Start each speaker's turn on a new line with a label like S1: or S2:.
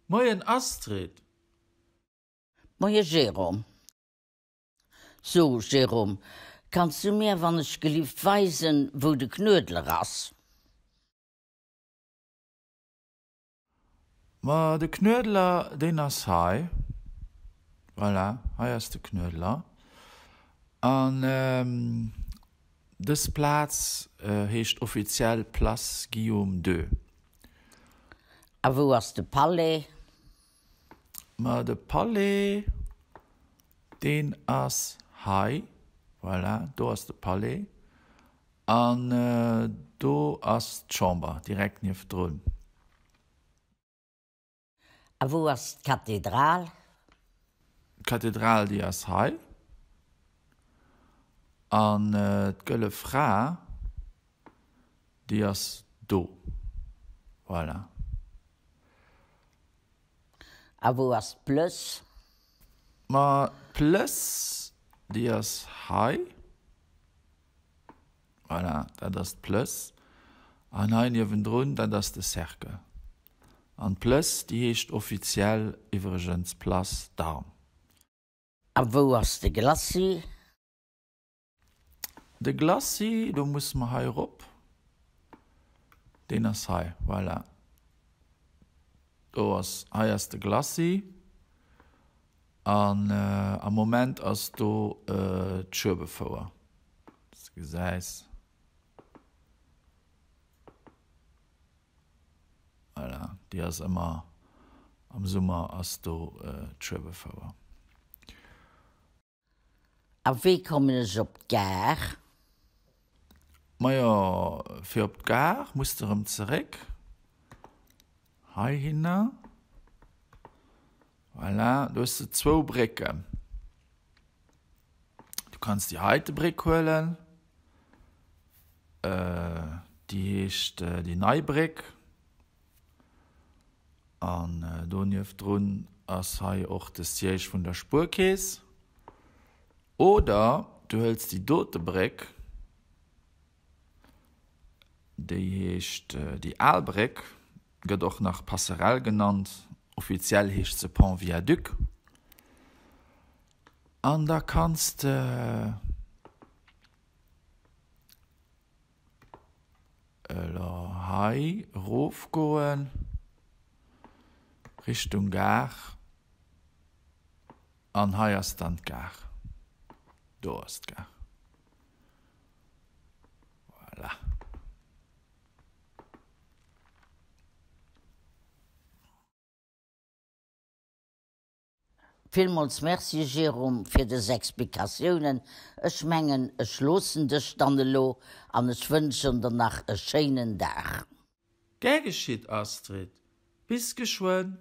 S1: Moien Astrid.
S2: Moie Jérôme. So, Jérôme, kanns du mir wann ech gelift weisen, wou de Knuedler ass?
S1: Ma de Knuedler, deen ass hei. Voilà, hei ass de Knuedler. An dës Plaz heescht offiziell Place Guillaume II.
S2: A wou ass de Palais?
S1: Ma de Palais, deen ass hei. Voilà, do ass de Palais. An do ass d'Chamber direkt niefdrun.
S2: A wou ass d'Kathedral?
S1: D'Kathedral, déi ass hei. An d'Gëlle Fra, déi ass do. Voilà.
S2: A wou ass d'Plëss?
S1: Ma d'Plëss, déi ass hei. Voilà, dat ass d'Plëss. An hei niewendrun, dat ass de Cercle. An d'Plëss, déi heescht offiziell iwwregens Place d'Armes.
S2: A wou ass de Glacis?
S1: De Glacis, do musse mer hei erop. Deen ass hei, voilà. Do ass, hei ass de Glacis. An am Moment ass do d'Schueberfouer, wéi s de gesäis. Voilà, déi ass ëmmer, am Summer ass do d'Schueberfouer.
S2: A wéi kommen ech op d'Gare?
S1: Majo, fir op d'Gare muss de erëm zeréck heihinner. Voilà, do hues de zwou Brécken. Du kanns déi heite Bréck huelen, déi heescht déi nei Bréck. An donieft drun ass hei och de Siège vun der Spuerkeess. Oder du hëls déi dote Bréck, déi heescht déi al Bréck, gëtt och nach Passerelle genannt, offiziell heescht se Pont Viaduc. An da kanns de. Elo hei erof goen Richtung Gare an hei ass dann d'Gare. Do ass d'Gare. Voilà.
S2: Villmols Merci Jérôme fir des Explikatiounen. Ech mengen ech loossen dech dann elo an ech wënschen der nach e schéinen Dag.
S1: Gär geschitt Astrid, bis geschwënn.